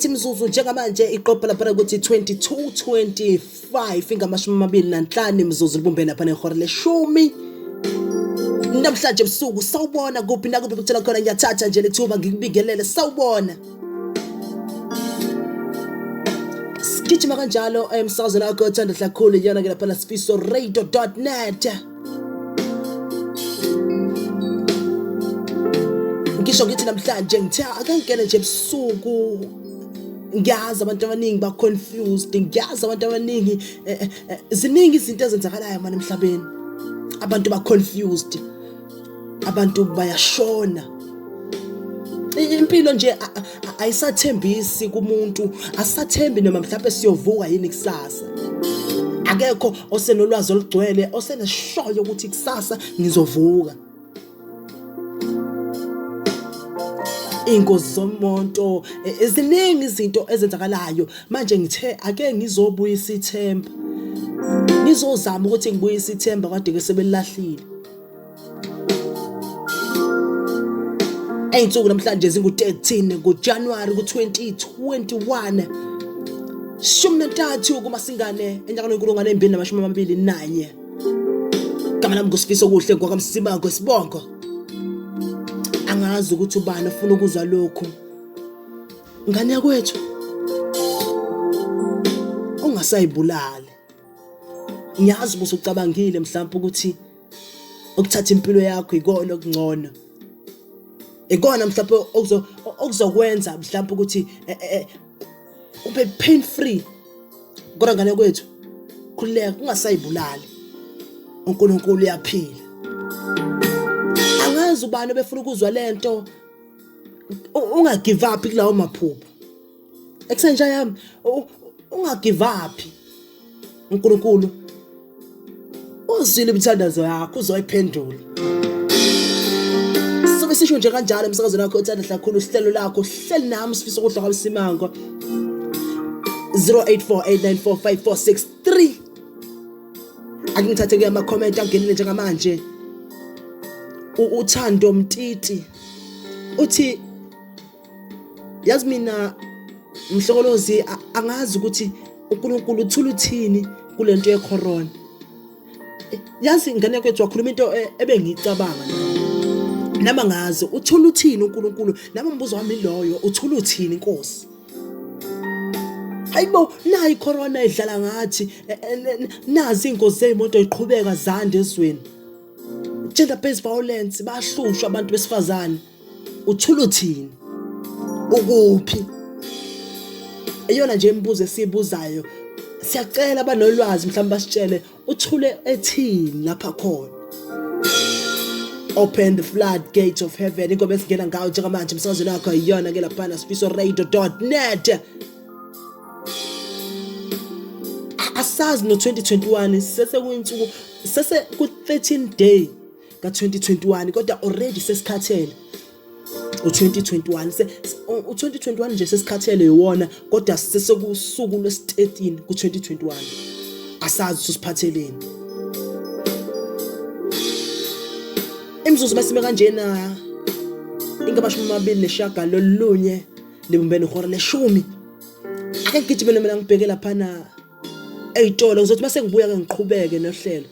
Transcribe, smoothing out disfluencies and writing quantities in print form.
28 imizuzu njengamanje iqopha lapha ukuthi 22:25 ingamashumi 25 imizuzu libumbene lapha nehora leshumi namhlanje ebusuku. Sawubona kuphi nakuphi kuthola khona, ngiyathatha nje lethuba ngikubingelele. Sawubona, sigijima kanjalo emsakazweni wakho othanda kakhulu, iyona ke lapha sifiso radio.net. Ngisho ngithi namhlanje ngithe akangene nje ebusuku. Ngiyazi abantu abaningi ba-confused, ngiyazi abantu abaningi ziningi izinto ezenzakalayo manje emhlabeni. Abantu ba-confused, abantu bayashona, impilo nje ayisathembisi kumuntu, asathembi noma mhlawumbe siyovuka yini kusasa. Akekho osenolwazi olugcwele oseneshoyo ukuthi kusasa ngizovuka. Iy'ngozi zomonto, ziningi izinto ezenzakalayo. Manje ngithe ake ngizobuyisa ithemba, ngizozama ukuthi ngibuyise ithemba kade ke sebelilahlile. Ey'nsuku namhlanje zingu-13 kuJanuwari ku-2021, 13 kuMasingane enyakeni wenkulungwane 2021. Gama lami nguSifiso Kuhle ngwakaMsimango isibongo. Angazi ukuthi ubani ofuna ukuzwa lokhu. Ngane yakwethu, ungasayibulali. Ngiyazi ukuthi ucabangile mhlawumbe ukuthi ukuthatha impilo yakho ikona okungcono, ikona mhlawumbe okuzokwenza mhlawumbe ukuthi ube pain free, kodwa ngane kwethu, khululeka, ungasayibulali. uNkulunkulu uyaphila. Angazi ubani obefuna ukuzwa lento. Unga give up kulawo maphupho ekusentsha yami, unga give up. uNkulunkulu uzwile imithandazo yakho, uzoyiphendula. Sobe sisho nje kanjalo emsakazweni wakho othanda kakhulu, uhlelo lakho hleli nami Sifiso Kuhle kwaMsimango, 0848945463. Akungithathe kuya ama-comment angenile njengamanje. Uthando Mtiti uthi, yazi mina mhlokolozi, angazi ukuthi uNkulunkulu uthula uthini kulento yecorona. Yazi ingane kwethu, wakhuluma into ebengiyicabanga nami. Angazi uthula uthini uNkulunkulu, nami umbuzo wami loyo, uthula uthini inkosi? Hayibo, nayi icorona idlala ngathi, nazi ingozi zeyimoto iqhubeka zande ezweni, gender based violence, bahlushwa abantu besifazane. Uthula uthini? Ukuphi? Eyona nje imibuzo esiyibuzayo. Siyacela abanolwazi mhlawumbe basitshele uthule ethini lapha khona. Open the flood gates of heaven, ingoba esingena ngayo njengamanje emsakazweni wakho, iyona ke laphana sifisoradio.net. Asazi no-2021 sese kuyinsuku, sese ku-13 day ka-2021, kodwa already sesikhathele u-2021. U-2021 nje sesikhathele yiwona, kodwa sesekusuku lwesi-13 ku-2021. Asazi usiphatheleni. Imizuzu masime kanjena ingamashumi 29 libumbene ihora leshumi. Ake ngigijimele mina ngibheke laphana ey'tolo, ngizothi mase ngibuya ke ngiqhubeke nohlelo.